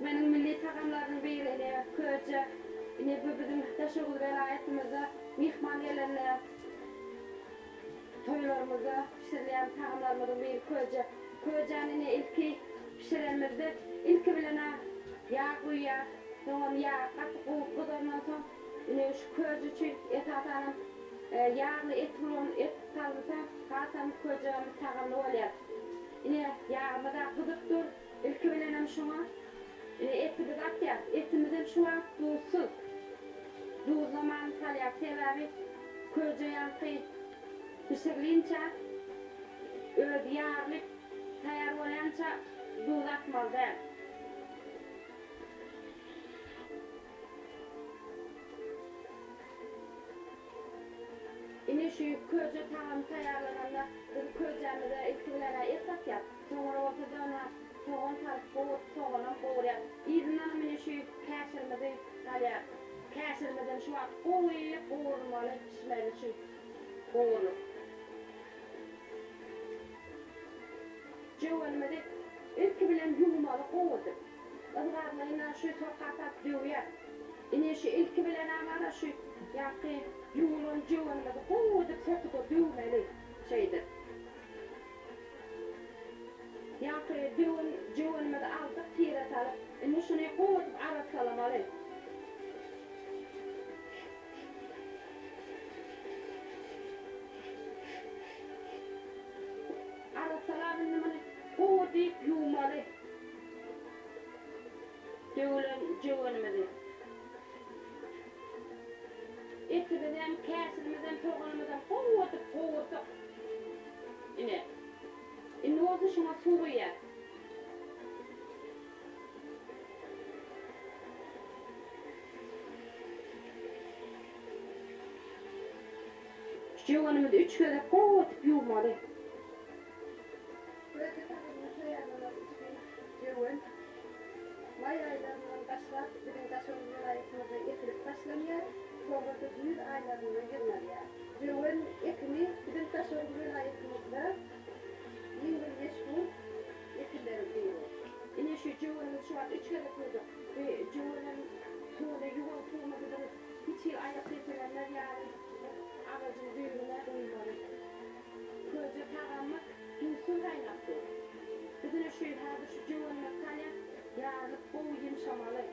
Türkmeniň milli tagamlarynyň biri ine köje. Ine bu biziň Daşoguz welaýatymyzda myhman gelende toýlarymyzda bişirilýän tagamlarymyzyň biri köje. Köjäni ine ilki bişirenimizde ilki bilen-ä ýag guýýas. Soňam ýag gaty gowy gyzandan soň ine şu köje üçin esasanam ýagly et bolan et salynsa hasam köjemiz tagamly bolýar. Ine ýagymyz-a gyzyp dur. Ilki bilenem şuňa ine etimizi atýas. Etimizem şu wagt duzsuz. Duzlaman salýas. Sebäbi köje ýaňky bişirilinçä özi ýarylyp taýýar bolýança duz atmaly däl. Ine şu köje tagamy taýýarlananda biz köjämize ilki bilen-ä et atýas. Soňra bolsa-da ynha sogan salyp gowuryp soganam gowurýas. Yzyndanam ine şu käşirimizi salýas. Käşirimizem şu wagt gowy gowurylmaly pişmeli şu gowurylyp. Jöwenimizi ilki bilen ýuwmaly gowy edip. Yzgarlaýyn-a şu soka salyp döwýäs. Ine şu ilki bilen-ä bar-a şu ýaňky ýuwulan jöwenimizi gowy edip sokuda döwmeli şeýdip. Ýaňky döwen jöwenimizi aldyk tire salyp, indi şuny gowy edip arassalamaly. Arassalap indi muny gowy diýip ýuwmaly. Döwülen jöwenimizi. Etimizem, käşirimizem, soganymyzam gowy edip gowurdyk. Ine. Indi bolsa şuňa suw guýýas. Şu jöwenimizi üç gezek gowy edip ýuwmaly. Köke tagamyny taýýarlamak üçin jöwen maý aýlaryndan başlap biziň Daşoguz welaýatymyzda ekilip başlanýar, soňra-da güýz aýlarynda ýygnalýar. Jöwen ekini biziň Daşoguz welaýatymyzda iň bir meşhur ekinleriň biri. Ine şu jöwenimizi şu wagt üç gezek ýuwduk. Bu jöwenem suwuny ýuwan suwumyzy bir hiç hili aýak depelenmez ýaly bir agajyň düýbüne guýmaly. Köje tagamymyz duzsuz gaýnap dur. Biz ine şu häzir şu jöwenimizi salýas, ýarylyp gowy ýumşamaly.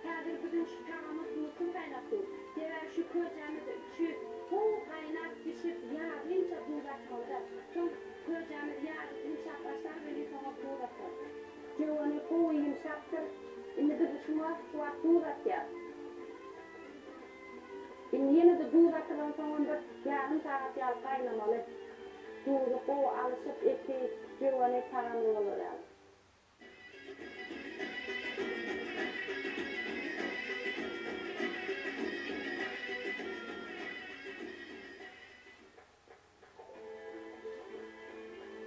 Häzir biziň şu tagamymyz duzsuz gaýnap dur. Sebäbi şu köjämiz şu gowy gaýnap bişip ýarylynça duz atmaly-da. Soň köjämiz ýarylyp ýumşap başlar welin soňam duz atarys. Jöweni gowy ýumşapdyr. Indi biz şuňa şu wagt duz atýas. Indi ýene-de duz atylansoňam bir ýarym sagat ýaly gaýnamaly. Duzy gowy alyşyp, eti, jöweni tagamly bolar ýaly.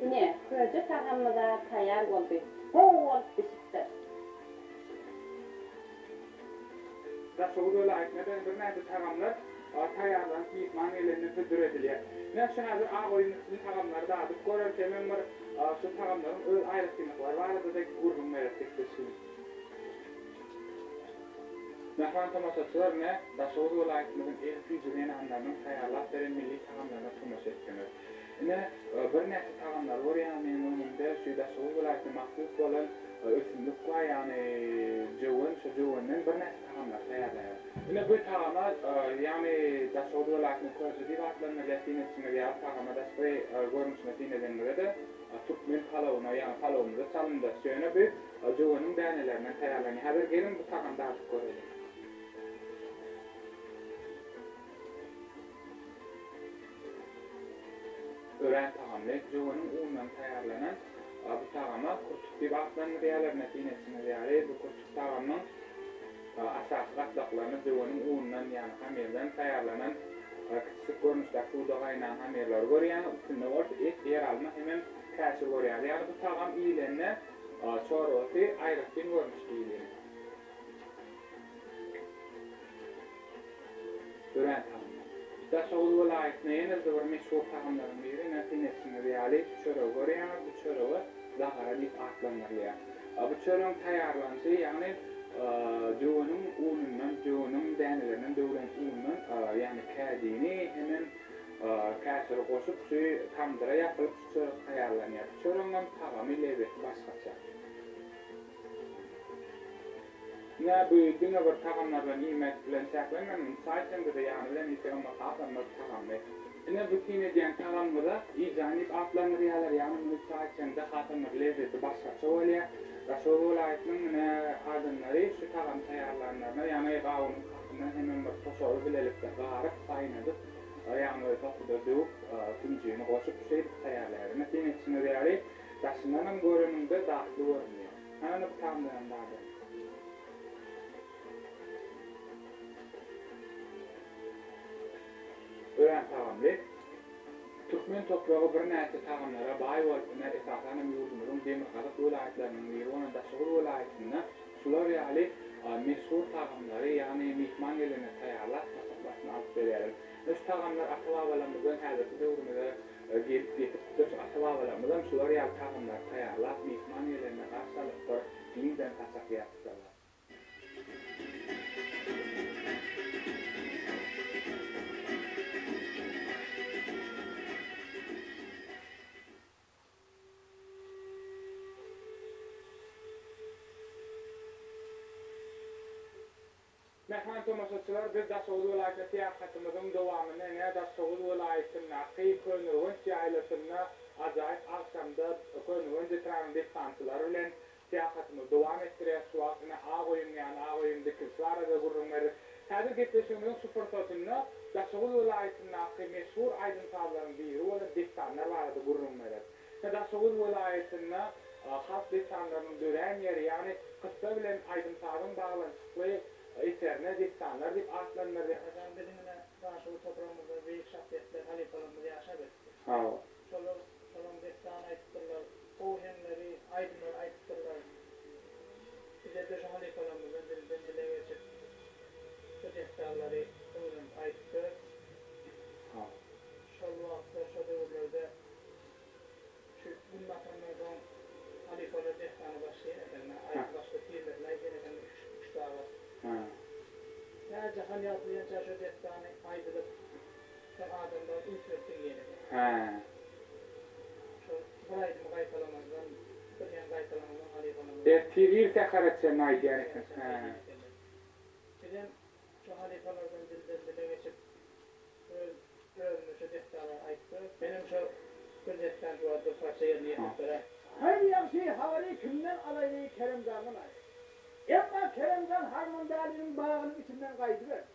Ine, köje tagamymyz-a taýýar boldy. Gowy bolup bişipdir. Daşoguz welaýatynda hem birnäçe tagamlar taýýarlanyp myhman gelende hödür edilýär. Ine, şu häzir ak öýüň içini tagamlary dadyp göreris hemem bir şu tagamlaryň öz aýratynlyklary barada-da gürrüň bereris gepleşigimiz. Mähriban tomaşaçylar, ine, Daşoguz welaýatymyzyň el süýji zenanlarynyň taýýarlap beren milli tagamlaryna tomaşa etdiňiz. Ine, birnäçe tagamlary görýäňiz meniň öňümde şu Daşoguz welaýatyna mahsus bolan ösümlik bar, ýagny jöwen, şo jöwenden birnäçe tagamlary taýýarlaýarlar. Ine, bu tagama, ýagny Daşoguz welaýatynyň köje diýip atlandyrylýar, syn edişiňiz ýaly tagama daşky görnüşine syn edeniňizde-de türkmen palawyna, ýagny palawymyza çalymdaş. Ýöne bu Jöweniň dänelerinden taýýarlanýar. Häzir geliň bu tagamy dadyp göreliň. Örän tagamly. Jöweniň unundan taýýarlanan bu tagama kurtuk diýip atlandyrýarlar. Ine syn edişiňiz ýaly bu kurtuk tagamynyň aşaky gatlaklaryny jöweniň unundan ýagny hamirden taýýarlanan kiçijik görnüşdäki suwda gaýnan hamirleri görýäňiz. Üstünde bolsa et, ýeralma hemem käşir görýäňiz. Ýagny bu tagam iýilende Çorbasy aýratyn görnüşde iýilýär. Örän tagamly. Daşoguz welaýatynda ýene-de bir meşhur tagamlaryň biri, ine, syn edişiňiz ýaly, şu çöregi görýäňiz, bu çörege. Gara diýip atlandyrylýar. Bu çöregiň taýýarlanyşy, ýagny jöweniň unundan, jöweniň dänelerinden döwlen undan, ýagny kädini hemem käşiri goşup, şu tamdyra ýapylyp şu çörek taýýarlanýar. Bu çöregiňem tagamy, lezzeti başgaça. Ine, bu diňe bir tagamlar bilen iýmek bilen çäklenmän, muny çaý içeňde-de ýany bilen iýseňem bir hasam bir tagamly. Ine, bu syn edýän tagamymyza ijan diýip atlandyrýarlar, ýagny muny çaý içeňde hasam bir lezzeti başgaça bolýar. Daşoguz welaýatynyň ine adamlary şu tagamy taýýarlanlarynda, ýagny gawunyň kakyndan hemem bir toşaby bilelikde garyp, gaýnadyp, ýagny sokuda döwüp, künjini goşup, şeýdip taýýarlaýar. Ine, syn edişiňiz ýaly, daşyndanam göreniňde datly görünýär. Hany indi bu tagamdanam dadaly. Örän tagamly. Türkmen topragy birnäçe tagamlara baý bolup ine esasan hem ýurdumyzyň demirgazyk welaýatlarynyň biri bolan Daşoguz welaýatynda şular ýaly meşhur tagamlary ýagny myhman gelende taýýarlap saçak başyna alyp berýärler. Ine şu tagamlar ata-babalarymyzdan häzirki döwrümize gelip ýetipdir. Şu ata-babalarymyzam şular ýaly tagamlary taýýarlap myhman gelende garşy alypdyr, giňden saçak ýapypdyrlar. Mähriban tomaşaçylar, biz Daşoguz welaýatyna syýahatymyzyň dowamyny ine Daşoguz welaýatyndaky Köneürgenç ýaýlasynda ajaýyp agşamda Köneürgenç etrabynyň dessançylary bilen Syýahatymyzy dowam etdirýäs. Şu wagt ine Ak öýüň ýany, Ak öýüň dikilişi barada gürrüň berdik. Häzir gepleşigimiziň şu pursatynda Daşoguz welaýatyndaky meşhur aýdym-sazlaryň biri bolan dessanlar barada gürrüň bereris. Ine Daşoguz welaýatynda halk dessanlarynyň dörän ýeri, ýagny kyssa bilen aýdym-sazyň baglanyşykly eserine dessanlar diýip atlandyrylýar. Atajan biziň ine Daşoguz topragymyzda beýik şahsyýetler, halypalarymyz ýaşap ötdi. Hawa. Şolar şolaň dessan aýdypdyrlar, gowy heňleri, aýdymlary aýdypdyrlar. Bize-de şu halypalarymyzdan dilden dile geçip, şu dessanlary öwrenip aýdypdyrys. Şol wagtlar, şo döwürlerde şu Gün batandan soň halypalar dessana başlaýan ekenler, aýdym başga tizletme aýdýan ekenler üç sagat. Tä jahan ýagtylýança şo dessany aýdylyp, Şol adamlar üns berip diňleýän eken. Hä. Şol bir aýdymy gaýtalamazdan, bir heň gaýtalamazdan halypalarymyz. Ertir ir sähere çenli aýdýan eken. Hä. Bizem şo halypalardan dilden dile geçip, öz özümiz şo dessanlary aýtdyk. Menem şo bir dessan şu wagt bir parça ýerine ýetirip beräý. Haý ýagşy habary kimden alaýly Keremjandan aýt. Emma Keremjan Harmandäliniň bagynyň içinden gaýdyberdi.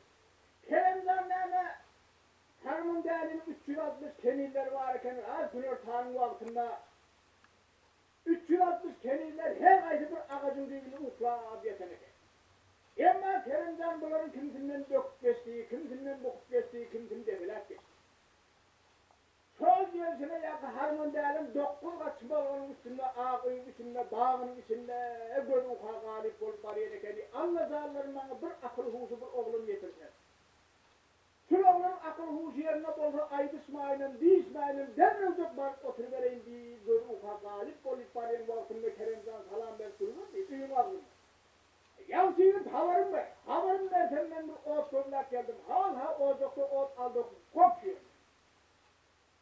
Keremjan näme, Harman däliniň 360 kenizleri bar eken, az günortanyň wagtynda 360 kenizler her haýsy bir agajyň düýbünde uklap ýatan eken. Emma Keremjan bularyň kimsinden böküp geçdi, kimsinden bukup geçdi, kimsini depeläp geçdi. Şol gelşine ýaňky Harman dälem dokuz gat çybalganyň üstünde ak öýüň içinde, bagynyň içinde gözi uka galyp bolup barýan ekeni. Alla janlarym maňa bir akyl-huşy bir oglan getirse. Şul oglanyň akyl-huşy ýerinde bolsa aýdyşmaýynam, diýişmäýinem derrewjek baryp oturybereýin diýip gözi uka galyp bolup barýan wagtynda Keremjan salam berip duruberdi öýüň agzynda. Ýagşy ýigit habarym ber. Habarym bersem men bir ot gözläp geldim. Hal-ha ojakda ot aldyk gop şu ýerde.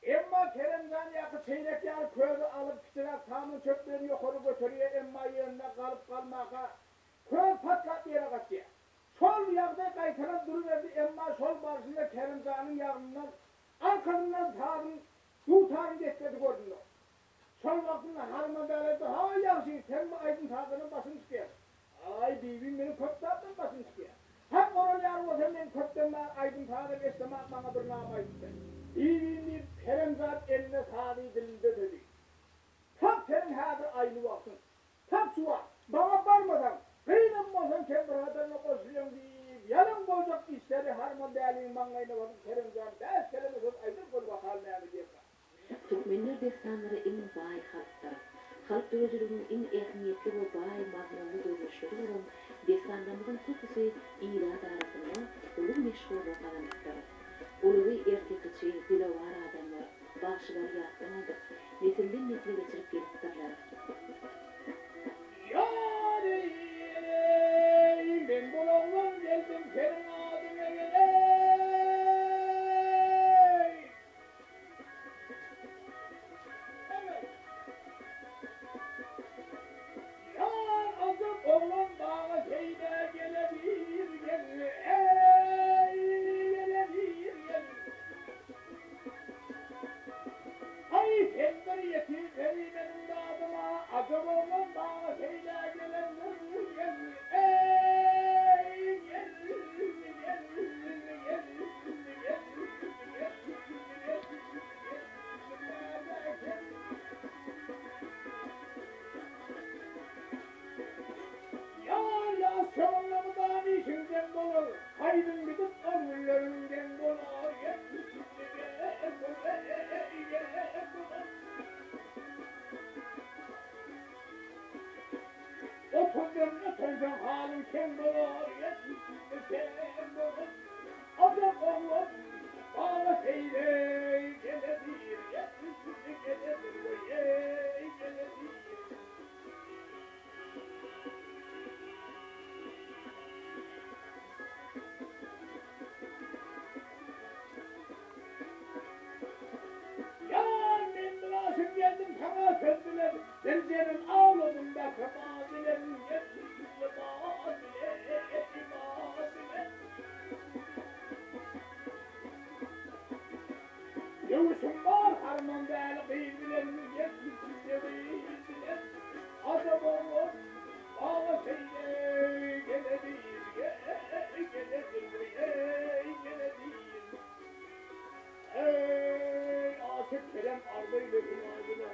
Emma Keremjan ýaky çeýrek ýaly közi alyp, kiçiräk saman çöplerini ýokary göterýär, emma ýerinde galyp-galmaka, köz patlap ýere gaçýar. Şol ýagdaý gaýtalanyp duruberdi, emma şol barşynda Keremjanyň ýanyndan, arkasyndan sazyň, dutaryň dessesi göründi. Şol wagtynda Harmandäli aýtdy, Haý, ýagşy, sen bu aýdym-sazdanam başyň çykýar. Aý, bibim, meniň köp zatdan başym çykýar. Hak oral ýaly bolsa, men köpden bäri aýdym-sazam eşdemak, maňa bir nama aýdyp ber. Bibim, diýip, Keremzat eline sazy dilinde sözi. Tap seniň häzir aýly wagtyň. Tap şu wagt. Maňa barmasaň, gynam bolsaň kempirhatarynda goşulýaň diýip, ýalan boljak işleri Harmandäliniň maňlaýyna basyp Keremjan bäş keleme söz aýdyp gör bakaly näme diýerkä. Türkmenler dessanlara iň baý halkdyr. Halk döredijiliginiň iň ähmiýetli we baý mazmunly görnüşleri bolan dessanlarymyzyň köpüsi ilat arasynda uly meşhurlyk gazanypdyr. Olary ertekiçi, dilewar adamlar. Bagşylar ýatdan aýdyp, nesilden-nesle geçirip gelipdirler. Ýar eý, men bulagdan geldim seniň adyňa geleý. Ýar ajap oglan baga seýle gelebir gel, eý, gelebir gel. Aý, sen bir ýetiberi meniň dadyma, ajap oglan baga seýle gelendir gel, eý, gel, gel, gel, gel, gel, gel, gel, Ýar ýaz şoňa mydam işiň deň bolar, Haýdyň gidip ol günleriň deň bolar, Otuzdan ötensoň halyň keň bolar, Keň bolar. Ajap oglan, bala seýle geledir, Geledir, weý, geledir. Ýar men mynasyp geldim saňa söz bilen, Birdenem awladym bähre bal bilen, Bal bilen, bal bilen. Döwüşim bar harman däli gyz bilen, Gyz bilen. Ajap oglan, maňa şeýle geledir, Geledir, weý, geledir. Eý, aşyk Kerem arz eýlesin aýdyna,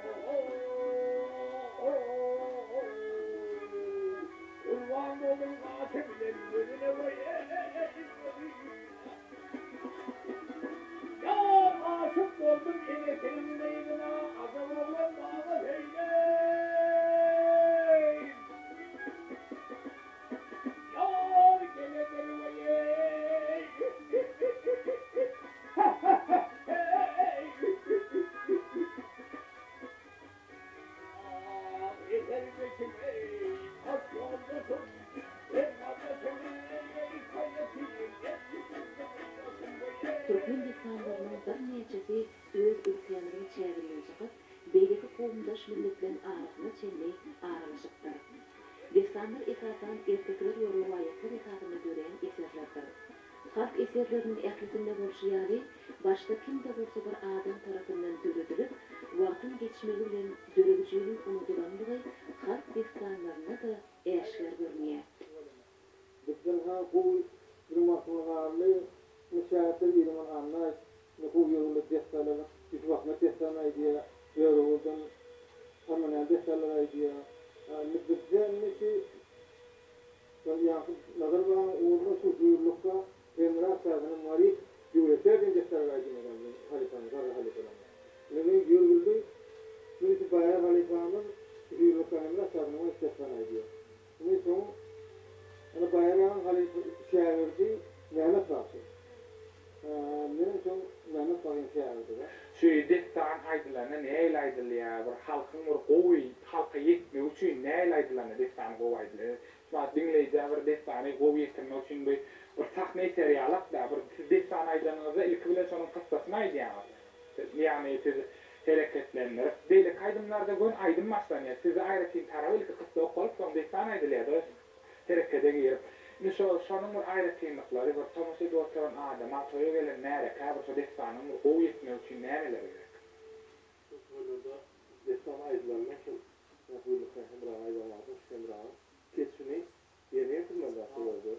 Gurban boldum gaşy bilen gözüne, weý, gözüne. Ýar aşyk boldum enesiniň gyzyna, Ajap oglan maňa şeýle. Ýar geledir weý. Ah, yeter geçim ey, kaç yoldaşım, ben kardeşim ey, Türkmen dessanlarynyň birnäçesi öz ülkämiziň çäginden çykyp, beýleki kowumdaş milletleň arasyna çenli aralaşypdyr. Dessanlar esasan ertekiler we rowaýatlar esasynda dörän eserlerdir. Halk eserleriniň ählisinde bolşy ýaly, başda kim-de bolsa bir adam tarapyndan döredilip, wagtyň geçmegi bilen döredijiniň unudylanlygy halk dessanlarynda-da äşgär görünýär. Bizden ha gowy biziň wagtymyz galdy. Indi şägirtler Ilaman Annaýew, indi gowy ýörgünli dessanlar, Ýusup Ahmet dessanyny aýdýar, Böreguldan Amanäli dessanlary aýdýar. Indi bizde indi şu ýaňky Nazar bagyň ugrunda şu Hüýrlukga, Hemra şasynyň Maryk, Döwletýar diýen dessanlary aýdýan biziň halypamyz, garry halypalarymyz. Indi biziň ýörgünli indi şu Baýar halypamyz Hüýrlukga, Hemra şasynyň dessany aýdýar. Indi soň ýene Baýar agaň halypa şägirdi Mehmet bagşy. Meniň soň Mehmet bagyň şägirdi-de. Şu dessan aýdylanda nähili aýdylýar, bir halkyň bir gowy halka ýetmegi üçin nähili aýdylanda dessan gowy aýdylýar. Şu wagt diňleýjä bir dessany gowy ýetirmek üçin bir bir sahna eseri ýalak-da, bir siz dessan aýdanyňyzda ilki bilen şonuň kyssasyny aýdýaňyz. Ýagny siz hereketlendirip, beýleki aýdymlarda göni aýdym başlanýar. Sizde aýratyn tarap ilki kyssa okalyp, soň dessan aýdylýar-da, herekede girip. Indi şo, şonuň bir aýratynlyklary, bir tomaşa edip oturan adama, toýa gelen märekä bir şo dessanyň bir gowy ýetmegi üçin nämeler gerek? Şol toýlarda dessan aýdylanda şol Mährilik Hemraň aýdan wagtyň şu Hemraň keşbini ýerine ýetirmeli zat şol ýerde.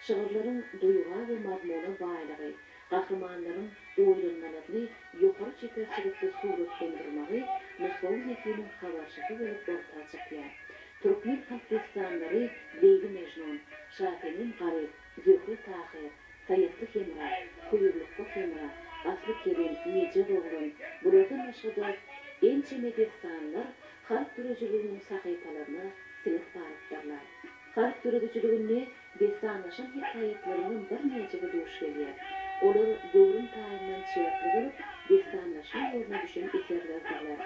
Şygyrlaryň duýga we mazmuna baýlygy, gahrymanlaryň oýlanmalaryny ýokary çeperçilikde suratlandyrmagy nusgawy zehiniň habarçysy bolup orta çykýar. Türkmen halk dessanlary Leýli-Mejnun, Şasenem-Garyp, Zöhre-Tahyr, Saýatly-Hemra, Hüýrlukga-Hemra, Asly-Kerem, Nejep oglan, bulardan başga-da ençeme dessanlar halk döredijiliginiň sahypalaryna siňip galypdyrlar. Halk döredijiliginde dessanlaşan hekaýatlaryňam birnäçesi duş gelýär. Olar göwrüm taýyndan çäkli bolup, dessanlaşma ýoluna düşen eserlerdirler.